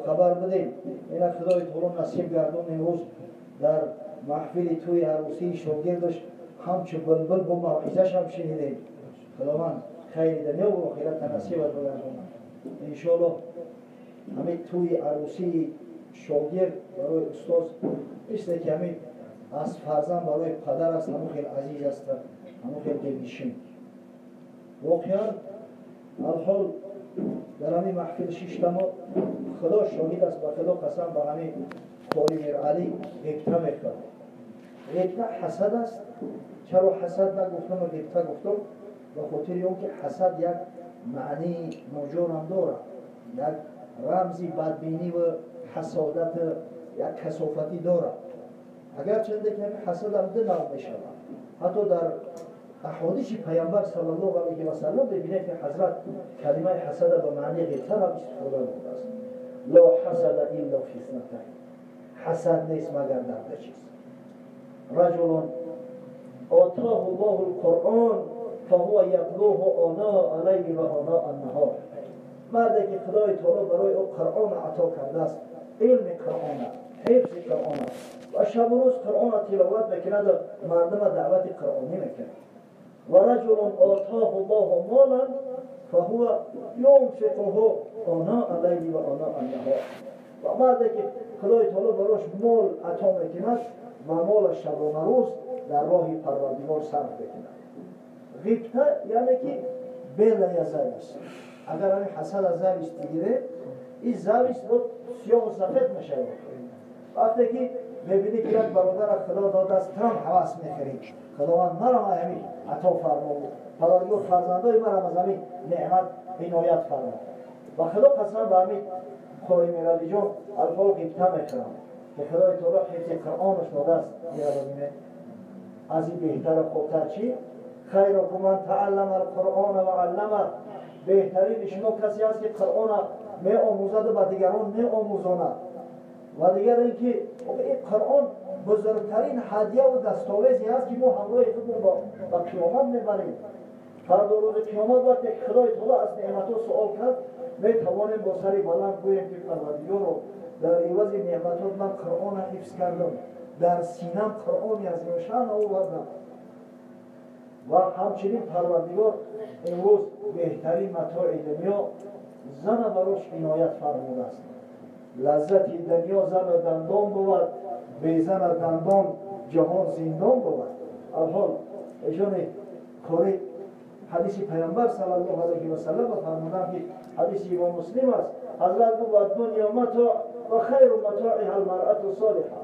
хабар будем. Ина Худои таоло насиб гардон, имрӯз дар маҳфили тӯи арӯсии шогирдаш ҳамчу булбул бо мавъизашам шунидем. Худованд хайри дунё ва охирата насибат бигардонад. Иншоаллоҳ ҳамин тӯи арӯсии шогирд барои устоз мисле ки ҳамин аз фарзанд барои падар аст, ҳамон хел азиз аст, ҳамон хел дилнишин. Воқеан алҳол дар ҳамин маҳфил шиштамо, Худо шоҳид аст, ба Худо қасам, ба ҳамин қори Миралӣ ғибта мекард. Ғибта ҳасад аст. Чаро ҳасад нагуфтам ва ғибта гуфтам? Ба хотири он ки ҳасад як маънии ноҷорам дорад, як рамзи бадбинӣ ва ҳасодат, як касофатӣ дорад. Агарчанде ки ҳамин ҳасадам ду нав мешавад. Ҳатто дар аҳодиси Пайғамбар саллаллоҳу алайҳи васаллам мебинем, ки ҳазрат калимаи ҳасада ба маънии ғибта ҳам истифода бурдааст. Ло ҳасада илло фи иснатайн, ҳасад нест магар дар ду чиз. Раҷулун отоҳу ллоҳу лқуръон фаҳува ятлуҳу оноа алайли ва оноа аннаҳор. Марде ки Худои таоло барои ӯ Қуръона ато кардааст, илми Қуръона, ҳифзи Қуръона, ва шабу рӯз Қуръона тиловат мекунад ва мардума даъвати қуръонӣ мекунад. Ва раҷулун отоҳу ллоҳу молан фаҳува юнфиқуҳу оноа лайли ва оноа аннаҳор. Ва марде ки Худои таоло барош мол ато мекунад ва молаш шабонарӯз дар роҳи Парвардигор сарф мекунад. Ғибта яъне ки белая зависть. Агар ҳамин ҳасад аз зависть бигирем, ин зависть сиёҳу сафед мешавад. Вақте ки мебинӣ ки як бародара Худо додааст, ту ҳам ҳавас мекунӣ. Худованд марам ҳамин ато фармо, Парвардигор фарзандои марам аз ҳамин неъмат иноят фармо. Ба Худо қасам, ба ҳамин қори Миралиҷон алҳол ғибта мекунам, ки Худои таоло ҳифзи Қуръонаш додааст. Ира бибинед, аз ин беҳтару хубтар чӣ? Хайрукум ман тааллама алқуръона ва аллама. Беҳтарини шумо касе аст, ки Қуръона меомӯзаду ба дигарон меомӯзонад. Ва дигар ин ки ин Қуръон бузургтарин ҳадияву дастовезе аст, ки мо ҳамроҳи худмон ба қиёмат мебарем. Фардо рӯзи қиёмат вақте ки Худои таоло аз неъматҳо суол кард, метавонем бо сари баланд гӯем, ки Парвардигоро, дар ивази неъматҳот ман Қуръона ҳифз кардам, дар синам Қуръони азимушшаън овардам. Ва ҳамчунин Парвардигор имрӯз беҳтарин матои дунё зана барош иноят фармудааст. Лаззати дунё зану дандон бувад, безана дандон ҷаҳон зиндон бувад. Алҳол эшони қори ҳадиси Пайғамбар саллаллоҳу алайҳи васаллам фармуданд, ки ҳадиси Имом Муслим аст. Ҳазрат гуфт: ва дунё матоъ ва хайру матоиҳа алмаръату солиҳа.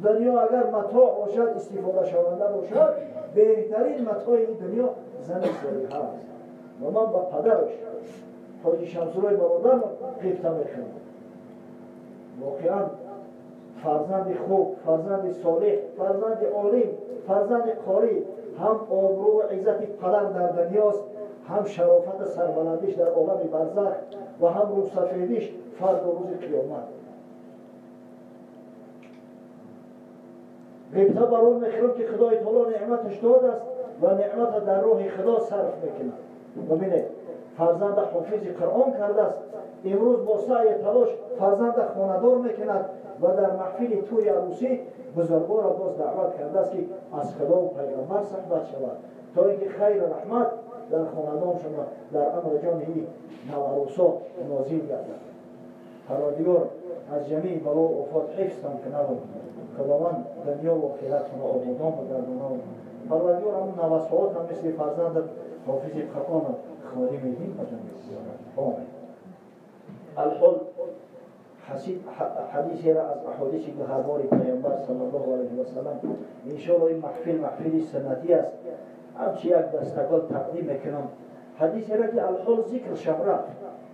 Дунё агар матоъ бошад, истифодашаванда бошад, беҳтарин матои ин дунё зани солиҳа аст. Ва ман ба падараш ҳоҷи Шамсуллои бародарам ғибта мекунам. Воқеан фарзанди хуб, фарзанди солиҳ, фарзанди олим, фарзанди қорӣ ҳам обрӯ ва иззати падар дар дунёст, ҳам шарофати сарбаландиш дар олами барзах ва ҳам рӯсафедиш фардо рӯзи қиёмат. Ғибта бар он мехӯрам, ки Худои таоло неъматаш додааст ва неъмата дар роҳи Худо сарф мекунад. Бибинед, фарзанда ҳофизи Қуръон кардааст, имрӯз бо саъю талош фарзанда хонадор мекунад ва дар маҳфили тӯи арӯсӣ бузургонро боз даъват кардааст, ки аз Худову Пайғамбар суҳбат шавад, то ин ки хайру раҳмат дар хонадон шумо, дар амри ҷони наварӯсо нозил гардад. Парвардигор аз ҷамеи бало офот ҳифзтон кунад. Худованд дунё ва охиратонро ободон бигардонад. Парвардигор ҳамун навасоот ҳам мисли фарзандат ҳофизи Қуръону ходими дин ба дунё биёрад. Омин. Алҳол ҳадисеро аз аҳодиси гуҳарбори Пайғамбар саллаллоҳу алайҳи васаллам, иншоаллоҳ ин маҳфил маҳфили суннатӣ аст, ҳамчи як дастагол тақдим мекунам. Ҳадисеро ки алҳол зикр шавра,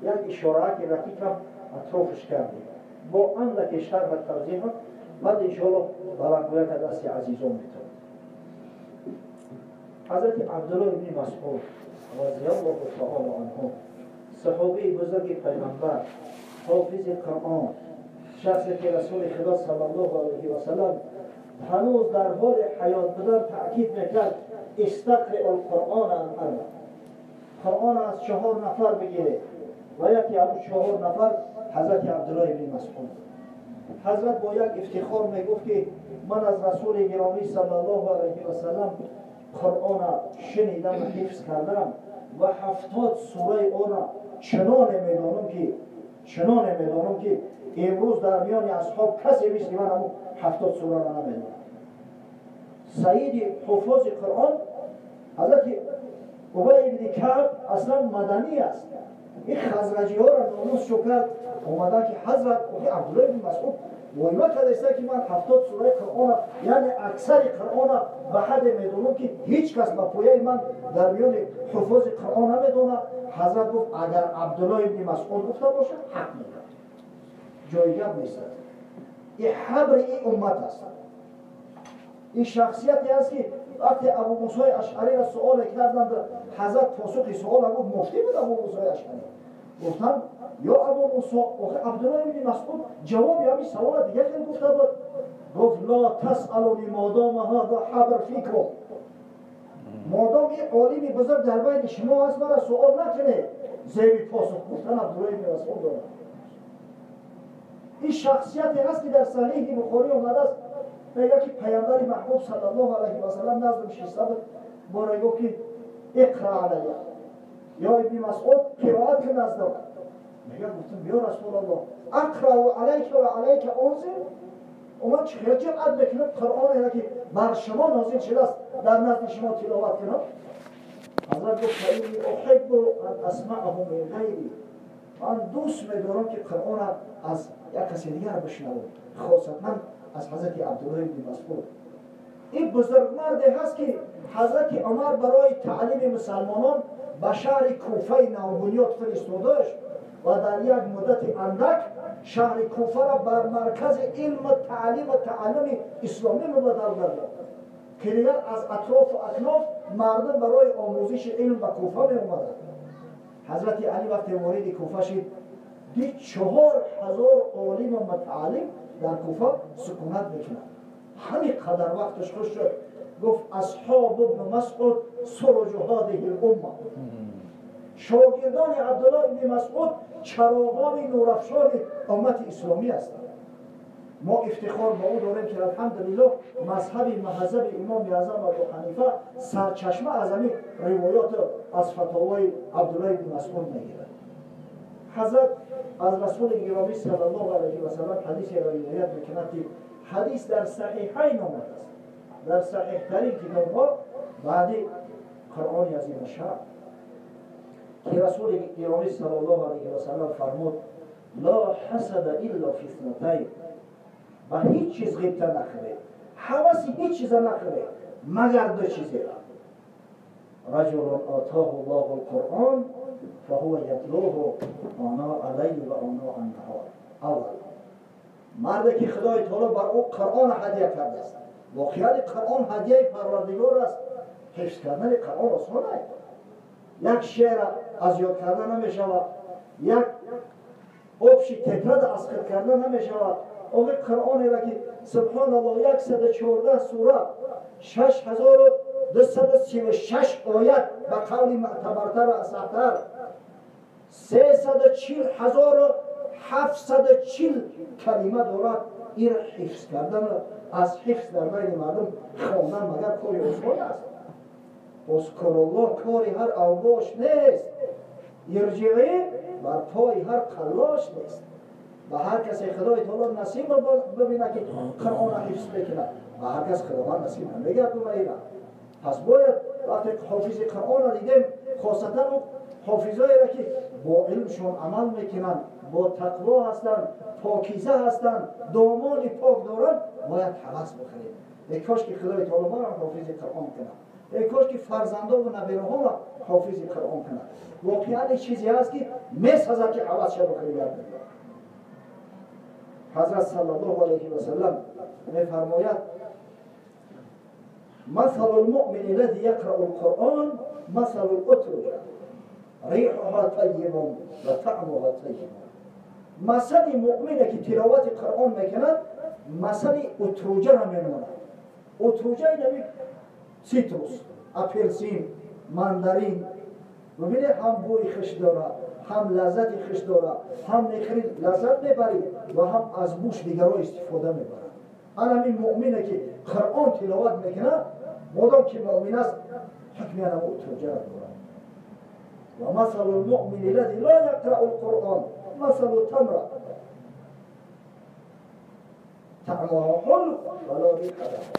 як ишораки рақиқам атрофш кардем, бо андаке шарҳ тавзеҳ, баъд иншоаллоҳ баландгӯяка дасти азизон метавонад. Ҳазрати Абдуллоҳ ибни Масъуд разияллоҳу таоло анҳу, саҳобии бузурги Пайғамбар, ҳофизи Қуръон, шахсе ки Расули Худо саллаллоҳу алайҳи васаллам ҳанӯз дар ҳоли ҳаёт будан таъкид мекард: истақриу лқуръона ан арба, Қуръон аз 4 нафар бигиред. Ва яке аз 4 нафар ҳазрати Абдуллоҳ ибни Масъуд. Ҳазрат бо як ифтихор мегуфт ки ман аз Расули гиромӣ саллаллоҳу алайҳи васаллам Қуръона шунидам ва ҳифз кардам ва 70 сураи онро чуноне медонам ки имрӯз дар миёни асҳоб касе мисли ман ҳамун 70 сураро намедонад. Саиди ҳуффози Қуръон ҳазрати Убай ибни Каъб аслан маданӣ аст. Ин хазраҷиҳоро номус шо кард, омадан ки ҳазрат Абдуллоҳ ибни Масъуд войма кардааст ки ман 70 сураи Қуръона, яъне аксари Қуръона ба ҳадде медонам ки ҳеҷ кас ба пояи ман дар миёни ҳуффози Қуръон намедонад. Ҳазрат гуфт агар Абдуллоҳ ибни Масъуд гуфта бошад ҳақ мекард, ҷои гап нест. Ин ҳабри ин уммат аст. Ин шахсияте аст ки вақте Абу Мусои Ашъариро суоле карданд, ҳазрат посухи суола гуфт, муфтӣ буд Абу Мусои Ашъарӣ. Гуфтанд ё Абу Мусо, охи Абдуллоҳ ибни Масъуд ҷавоби ҳамин савола дигар хел гуфта буд. Гуфт ла тасъалуни модома ҳаза ҳабр фикум, модом ин олими бузург дар байни шумо аст, мара суол накунед. Зеби посух гуфтан Абдуллоҳ ибни Масъуд дорад. Ин шахсияте ҳаст ки дар Саҳиҳи Бухорӣ омадааст, мегӯяд ки паямбари маҳбуб саллаллоҳу алайҳи васаллам наздам шиста буд, боре гуфт ки иқра алайя, ё ибни Масъуд қироат кун наздам. Мегӯяд гуфтам ё Расулаллоҳ, ақрау алайка ва алайка унзил, ман чӣ хел ҷуръат мекунам Қуръонеро ки бар шумо нозил шудааст дар назди шумо тиловат кунам? Ҳазрат гуфт фаинни уҳиббу ан асмаъаҳу мин ғайри, ман дӯст медорам ки Қуръонро аз як касе дигар бишнавам, хосатан аз ҳазрати Абдуллоҳ ибни Масъуд. Ин бузургмарде ҳаст ки ҳазрати Умар барои таълими мусалмонон ба шаҳри Куфаи навбунёд фиристодаш ва дар як муддати андак шаҳри Куфаро бар маркази илму таълиму тааллуми исломӣ мубаддал гардонд, ки дигар аз атрофу акноф мардум барои омӯзиши илм ба Куфа меомаданд. Ҳазрати Алӣ вақте вориди Куфа шид, дид 4000 олиму мутааллим дар Куфа сукунат мекунад. Ҳамин қадар вақташ хуш шуд, гуфт асҳобу ибну Масъуд суруҷу ҳадиҳи лумма, шогирдони Абдуллоҳ ибни Масъуд чароғони нурафшони уммати исломӣ ҳастанд. Мо ифтихор ба ӯ дорем ки алҳамдулиллоҳ мазҳаби маҳзаби имоми аъзам Абу Ҳанифа сарчашма аз ҳамин ривоёт аз фатовои Абдуллоҳ ибни Масъуд мегирад. Ҳазрат аз Расули гиромӣ саллаллоҳу алайҳи васаллам ҳадисеро ривоят мекунад ки ҳадис дар Саҳиҳайн омадааст, дар саҳиҳтарин китобҳо баъди Қуръони азимушшаън, ки Расули гиромӣ саллаллоҳу алайҳи васаллам фармуд ла ҳасада илла фи иснатайн, ба ҳеҷ чиз ғибта нахӯред, ҳаваси ҳеҷ чиза нахӯред магар ду чизеро: раҷулун отоҳу ллоҳу лқуръон фаҳува ятлуҳу оноа аллайли ва оноа аннаҳор. Аввал марде ки Худои таоло бар ӯ Қуръон ҳадия кардааст. Воқеан Қуръон ҳадияи Парвардигор аст. Ҳифз кардани Қуръон осон аст. Як шеър аз ёд карда намешавад, як обши тетрада аз хид карда намешавад. Охи Қуръонеро ки субҳоналлоҳ 114 сура, 6236 оят ба қавли мӯътабартар ва асаҳтар, 340740 калима дорад. Инро ҳифз кардан, аз ҳифз дар байни мардум хондан магар кори осон аст? Озкуруллоҳ кори ҳар авбош нест, ирҷиӣ бар пои ҳар қаллош нест. Ба ҳар касе Худои таоло насиб бибинад ки Қуръонро ҳифз мекунад, ба ҳар кас Худованд насиб намегардонад ина. Пас бояд вақте ҳофизи Қуръонро дидем, хосатан ҳофизоеро ки бо илмшон амал мекунанд, бо тақво ҳастанд, покиза ҳастанд, домони пок доранд, бояд ҳавас бихӯрем. Эй кош ки Худои таоло маро ҳофизи Қуръон кунад, эй кош ки фарзандову набераҳоро ҳофизи Қуръон кунад. Воқеан ин чизе ҳаст ки месазад ки ҳавас шавад бихӯри дар дунё. Ҳазрат саллаллоҳу алайҳи васаллам мефармояд: مثل المؤمن الذي يقرأ القرآن مثل الأترجة ريحها طيب وطعمها طيب. مثل مؤمنه که تلاوت قرآن میکند مثل اتروجه را میماند. اتروجه اینمی سیتروس، اپلسین، ماندارین، ببینید هم بوی خوش داره، ҳам лаззати хуш дорад, ҳам мехӯрӣ лаззат мебарӣ ва ҳам аз бӯш дигарро истифода мебарад. Ана ҳамин муъмине ки Қуръон тиловат мекунад, модом ки муъмин аст, ҳукми ана утруҷара дорад. Ва масалу лмуъмини лази ла яқрау лқуръон масалу тамра таъмуҳа ҳулв ва ла риҳа лаҳа.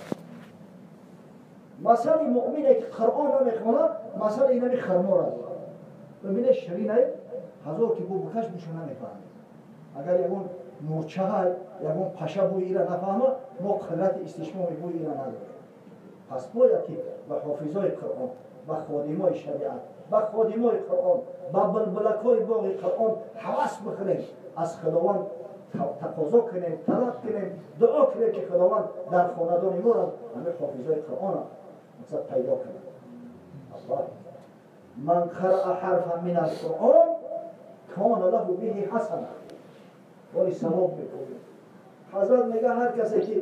Масали муъмине ки Қуръон намехонад, масали инами хурмора дорад. Бибине ширинай, ҳазор ки бу бикаш буша намефаҳмед. Агар ягон мурчаҳай, ягон паша бӯи ира нафаҳма, мо қудрати истишмоми бӯи ира надорем. Пас бояд ки ба ҳофизои Қуръон, ба ходимои шариат, ба ходимои Қуръон, ба булбулакҳои боғи Қуръон ҳавас бикунем, аз Худованд тақозо кунем, талаб кунем, дуо кунем ки Худованд дар хонадони моро ҳамин ҳофизои Қуръонро мақсад пайдо кунад. Аллоҳ ман қараа ҳарфан мин алқуръон кона лаҳу биҳи ҳасана, вали савоб мекунад. Ҳазрат мега ҳар касе ки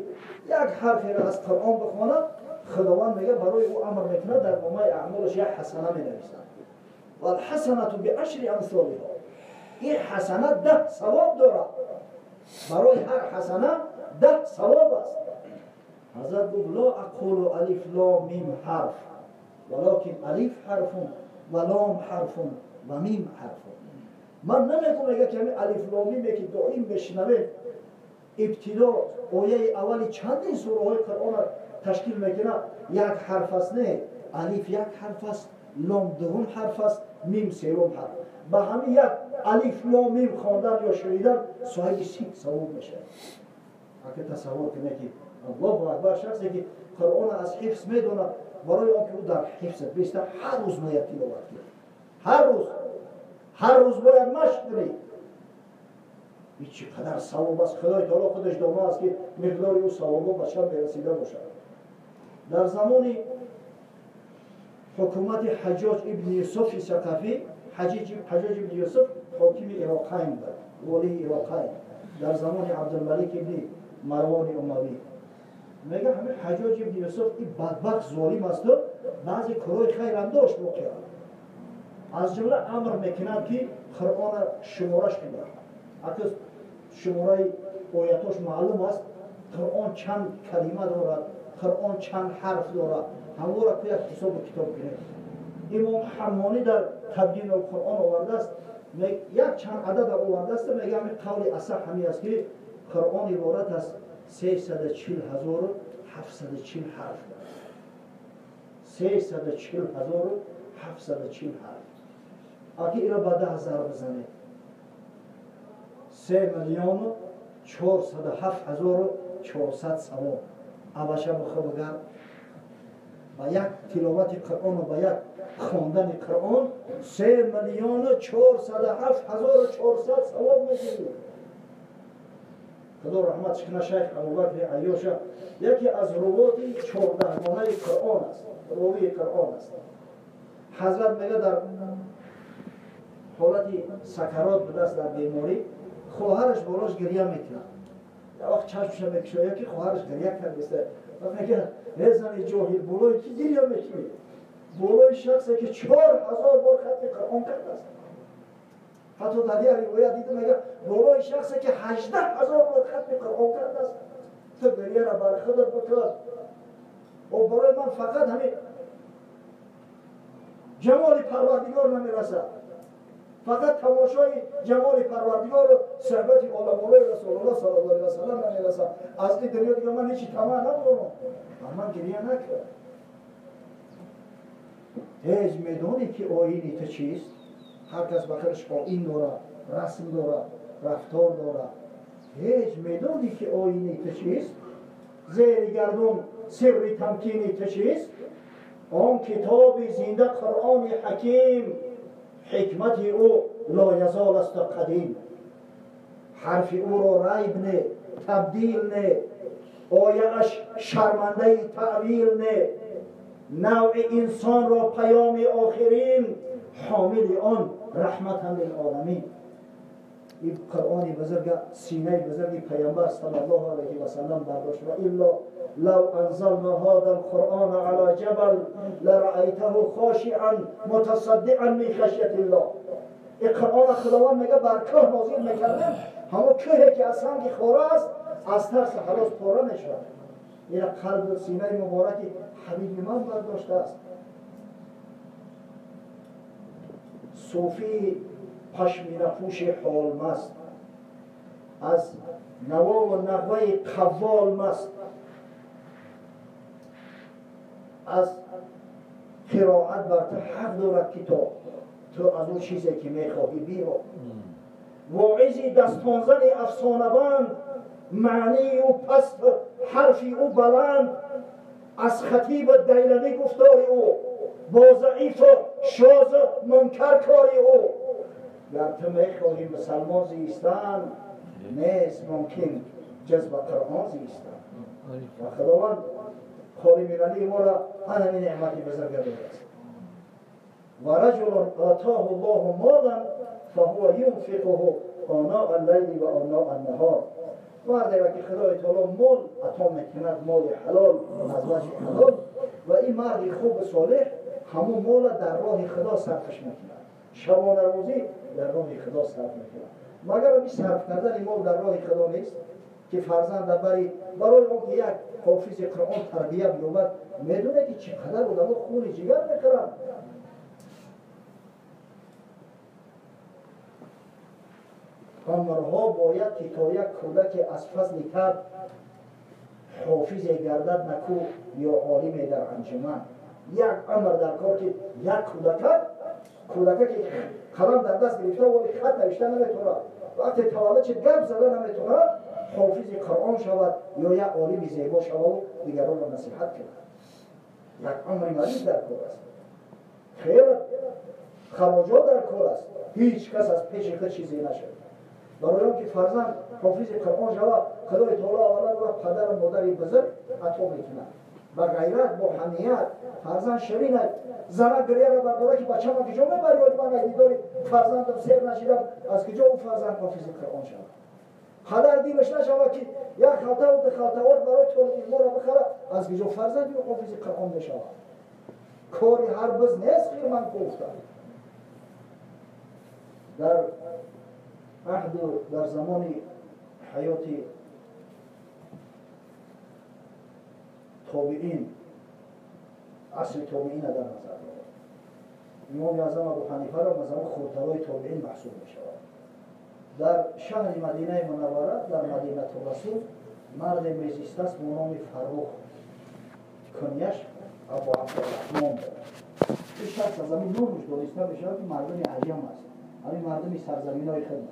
як ҳарферо аз Қуръон бихонад, Худованд мега барои ӯ амр мекунад, дар номаи аъмолаш як ҳасана менависад. Валҳасанату биашри амсолиҳо, ин ҳасана 10 савоб дорад. Барои ҳар ҳасана 10 савоб аст. Ҳазрат гуфт ло ақулу алиф лом мим ҳарф, валокин алиф ҳарфун ва лом ҳарфун ва мим ҳарфун. Ман намегӯм, мега ки ҳамин алиф лом миме ки доим мешунавем, ибтидо ояи аввали чандин сураҳои Қуръонро ташкил мекунад, як ҳарф аст. Не, алиф як ҳарф аст, лом дуввум ҳарф аст, мим севум ҳарф. Ба ҳамин як алиф лом мим хондан ё шунидан соҳиби 30 савоб мешавад. Ака тасаввур кунед ки Аллоҳу акбар, шахсе ки Қуръонро аз ҳифз медонад, барои он ки ӯ дар ҳифз беста ҳар рӯз бояд тиловат кунад, ҳар рӯз бояд машқ кунӣ. Ин чӣ қадар савоб аст! Худои таоло худаш доно аст ки миқдори ӯ савобҳо ба чанд мерасида бошад. Дар замони ҳукумати Ҳаҷоҷ ибни Юсуфи Сақафӣ, Ҳаҷоҷ ибни Юсуф ҳокими Ироқайн буд, волии Ироқайн дар замони Абдулмалик ибни Марвони Умавӣ. Мега ҳамин Ҳаҷоҷ ибни Юсуф ин бадбахт золим асту баъзе корҳои хайрам дошт воқеан. Аз ҷумла амр мекунад ки Қуръонро шумораш кунад. Акс шумораи оятош маълум аст, Қуръон чанд калима дорад, Қуръон чанд ҳарф дорад, ҳамвора ку як ҳисобу китоб кунед. Имом Ҳаммонӣ дар Табйин алқуръон овардааст, як чанд адад овардааст, мега ҳамин қавли асаҳ ҳамин аст ки Қуръон иборат аз 340 740 ҳарф дорад. 340 740 ҳарф. Аки иро ба 10 зарб бизанед, 3 407 400 савоб. Абаша бихо бигар, ба як тиловати Қуръону ба як хондани Қуръон 3 407 400 савоб мегирӣ. Худо раҳматш кунад шайх Абубакри Айёша, яке аз рувоти 14гонаи Қуръон аст, ровии Қуръон аст. Ҳазрат мега дар ҳолати сакарот будааст, дар беморӣ, хоҳараш болош гиря мекунад. Як вақт чашмша мекушояд ки хоҳараш гиря кардааст. Мега э зани ҷоҳил, болои кӣ гиря мекунӣ? Болои шахсе ки 4000 бор хатми Қуръон кардааст. Ҳатто дар як ривоят дида мега болои шахсе ки 18 000 бор хатми Қуръон кардааст. Ту гиряро бар худат бикун. О барои ман фақат ҳамин ҷамоли Парвардигор намерасад, фақат тамошои ҷамоли Парвардигору суҳбати оламолои Расулуллоҳ саллаллоҳу алайҳи васаллам намерасад. Аз ин дунё дига ман ҳечи тамаъ надорам, бар ман гиря накард. Ҳеҷ медонӣ ки оини ту чист? Ҳар кас ба худаш оин дорад, расм дорад, рафтор дорад. Ҳеҷ медонӣ ки оини ту чист? Зери гардун сирри тамкини ту чист? Он китоби зинда Қуръони ҳаким, ҳикмати ӯ лоязол асту қадим. Ҳарфи ӯро райб не, табдил не, ояаш шармандаи таъвил не. Навъи инсонро паёми охирин, ҳомили он раҳматан лилоламин. Ин Қуръони бузурга синаи бузурги Пайғамбар саллаллоҳу алайҳи васаллам бардошт. Ва илло лав анзална ҳаза алқуръона ала ҷабал лараайтаҳу хошиан мутасаддиан мин хашятиллоҳ. این قرآن خداوند میگه بر کوه نازل میکردیم، همون کوهی که از سنگ خوره است از ترس خلاص پاره میشود. این قلب سینه مبارکی حبیب من برداشته است. صوفی پشمینه پوش حال مست، از نوا و نغمه قوال مست، از قرائت بر تو حق دارد که تو از اون چیزی که میخواهی بیا. واعظی دستانزن افسانه بند، معنی او پست حرفی او بلند، از خطیب دیلمی گفتار او، با ضعیف شاذ منکر کاری او. گر تو میخواهی مسلمان زیستن، نیست ممکن جز به قرآن زیستن. و خداوند خالی میرانی ما را همین نعمتی بزرگ داده است. و رجل آتاه الله مالا فهو ينفقه آناء اللیل و آناء النهار. مردی را که خدای تعالی مال عطا میکند، مال حلال از وجه حلال، و این مرد خوب صالح همون مال در راه خدا صرفش میکند، شبانه روزی در راه خدا صرف میکند. مگر این صرف کردن مال در راه خدا نیست که فرزند برای اون که یک حافظ قرآن تربیه بیابد، میدونه که چقدر آدم‌ها خون جگر میخورند. امرها باید که تا یک کودک از فضل تب حافظ گردد نکو یا عالم در انجمن. یک امر در کار که یک کودک که قلم در دست گرفته ولی خط نوشته نمیتونه، وقتی تولد چه گپ زده نمیتونه، حافظ قرآن شود یا یک عالم زیبا شود و دیگران را نصیحت کند. یک امر مریض در کار است، خیر خراجات در کار است، هیچ کس از پیش خود چیزی نشد. برای اون که فرزند حافظ قرآن شود، خدای تعالی اولا را پدر و مادر بزرگ عطا میکنه، با غیرت با حمیت. فرزند شیرین است، زنه گریه را برداره که بچه من کجا میبری، ولی من دیداری فرزندم سیر نشیدم، از کجا او فرزند حافظ قرآن شود؟ پدر دیلش نشود که یک خلطه و دو خلطه آرد برای طالب علم را بخره، از کجا فرزند او حافظ قرآن میشود؟ کاری هر بز نیست خیر من گفتم. در عهد در زمان حیات تابعین، عصر تابعین در نظر دارد، امام اعظم ابو حنیفه را مثلا خردترای تابعین محسوب می شود. در شهر مدینه منوره، در مدینه رسول، مرد میزیست است به نام فرخ، کنیش ابو عبدالرحمن بود. این شخص از همین نامش دانسته می شود که مردم عجم است، همین مردم سرزمین های خود.